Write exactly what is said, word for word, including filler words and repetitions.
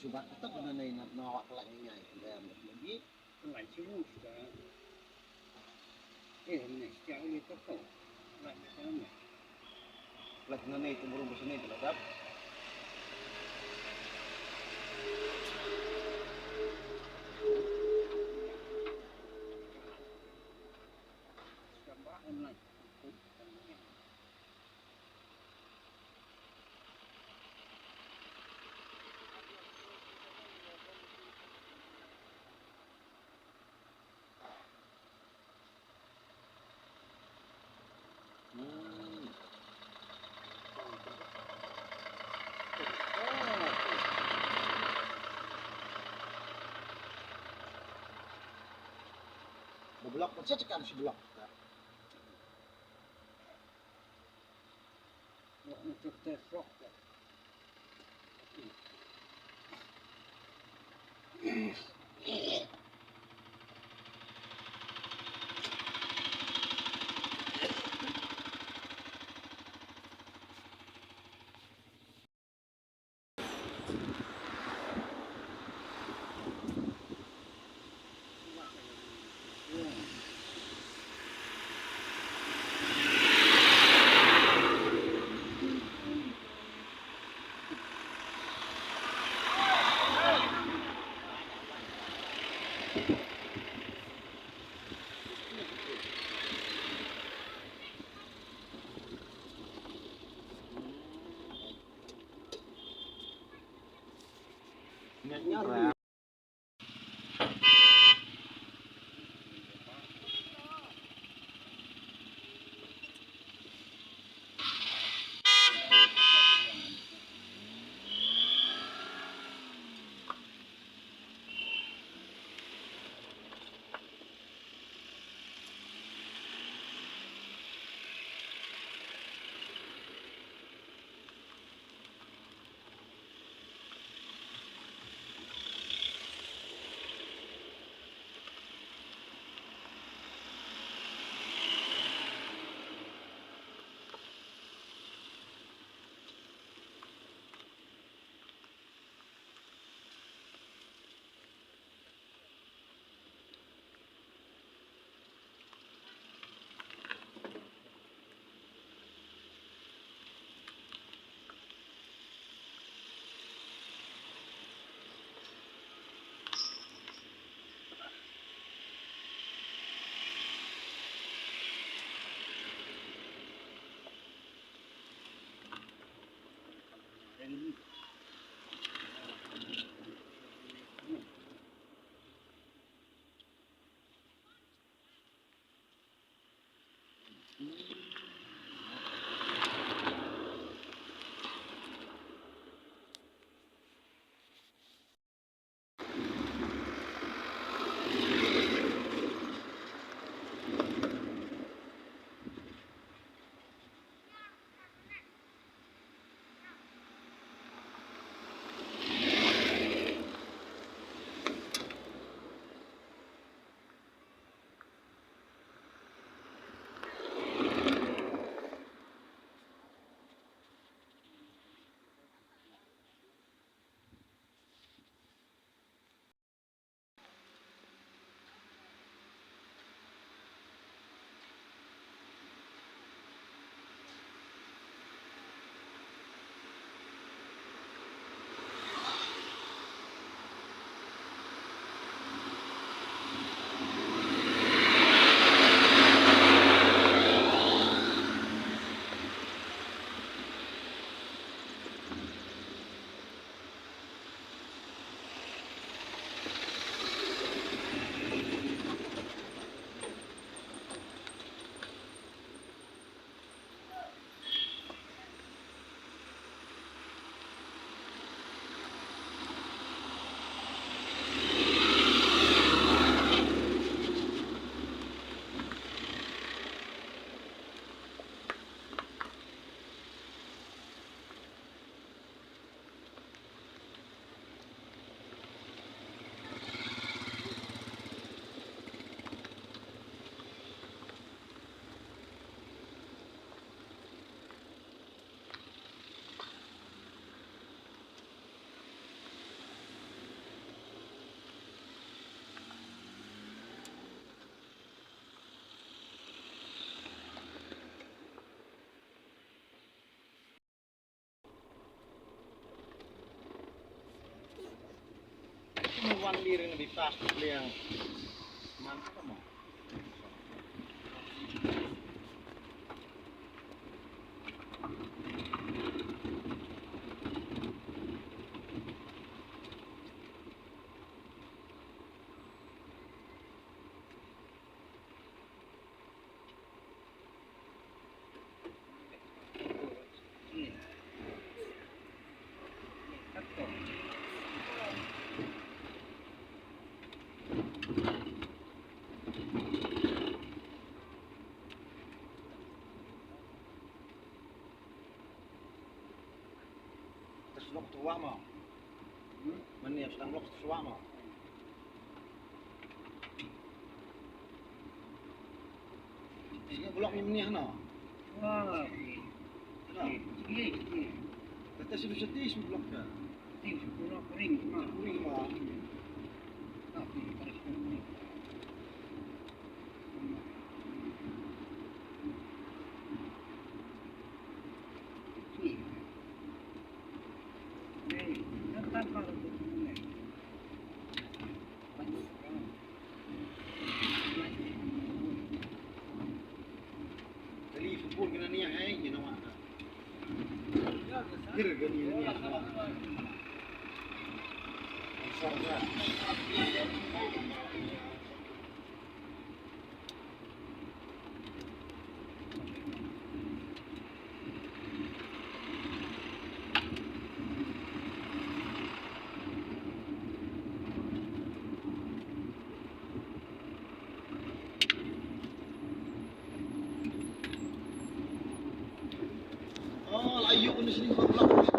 Subat ka tok na nei na, na wa ka lai ngai ngai ka lai ngai ngai. Ka lai chi mu chi ta. Eh, ne sia uli tok tok. Lai ne ta ne. Lai na nei tu burung besi nei tu lai dap. Sia ba en lai. Ba block, ba check kan si block. Wan lir na bipas pliang. Man ka mo. Terus lok tu wah mo. Hmm? Mane sedang lok tu wah mo. Sini blok ni mane hana? Wah. Hana? Sini, sini. Kata sini seti sini blok ka. Sini sini blok ring ma. Ring ma. Tapi pada sini. Oh, la ïoh ni sini ba blok.